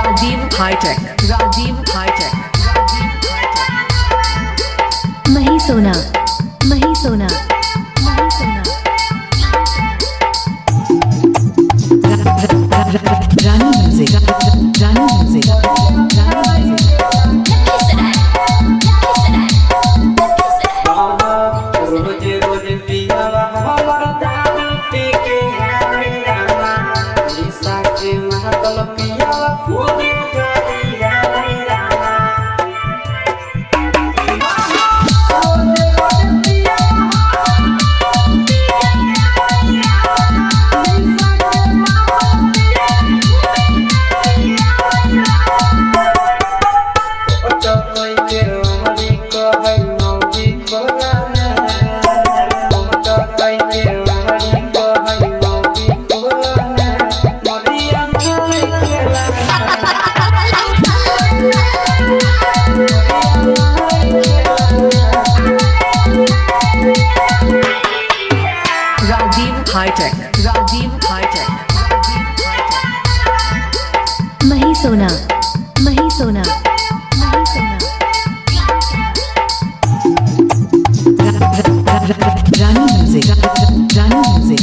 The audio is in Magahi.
Rajiv Hitech, Rajiv Hitech, Rajiv Hitech. Mahisona, Mahisona, Mahisona. Rani Music, Rani Music, Rani Music. रोज रोज पियावा हमर दारू पी के आवे रामा, निशा के महतल पियावा खूब गारी आवे रामा। रोज रोज पियावा निशा के महतल पियावा के रोमनी कहै मौजी खोलाना, के रोमनी कहै मौजी खोलाना, मरिया मारै खेलाना। Rajiv Hitech, Rajiv Hitech, Rajiv Hitech. Mahisona, Mahisona, Mahisona. Rani Music, Rani Music,